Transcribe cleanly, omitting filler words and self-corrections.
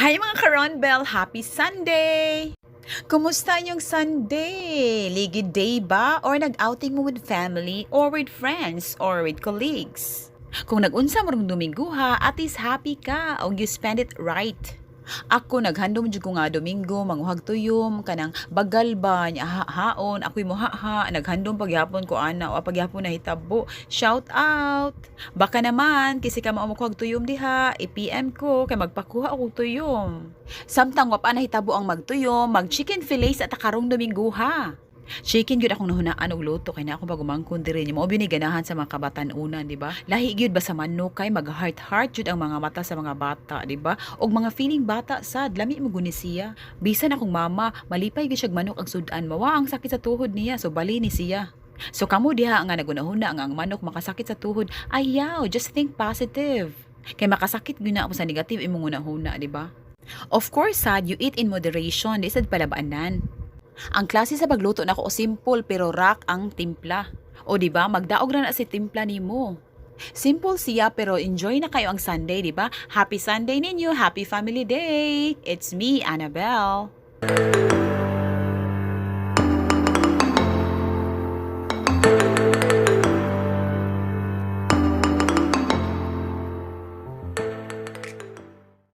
Hi, mga ka-Ronbel! Happy Sunday! Kumusta inyong Sunday? Ligid day ba? Or nag-outing mo with family or with friends or with colleagues? Kung nag-unsa mo rong Domingo ha, at least happy ka o you spend it right. Ako, naghandom jud ko nga Domingo manguhag tuyom, kanang bagal ba nya haon ako'y muhaha. Naghandom pagyapon ko ana o pagyapon nahitabo. Shout out, baka naman kasi ka mao mokuhag tuyom diha, i-PM ko kay magpakuha og tuyom. Samtang wa pa nahitabo ang magtuyom, mag chicken fillets at karong Domingo ha. Chicken gyud akong nahunaan og luto kay na ako pagumangkon diri mao ni ganahan sa mga kabatan-unan, di ba? Lahi gyud ba sa manok kay mag heart heart jud ang mga mata sa mga bata, di ba? Og mga feeling bata sad, lami mo guni siya. Bisan akong mama, malipay gyud siyag manok ang sudan, mawa ang sakit sa tuhod niya, so bali ni siya. So kamo diha nga nagunahuna nga ang manok makasakit sa tuhod, ayaw, just think positive. Kay makasakit gyud na ako sa negative imong hunahuna, di ba? Of course, sad, you eat in moderation, di sad palabaanan. Ang klase sa pagluto nako simple pero rock ang timpla. O di ba, magdaog ra na si timpla nimo. Simple siya pero enjoy na kayo ang Sunday, di ba? Happy Sunday ninyo, happy family day. It's me, Annabelle.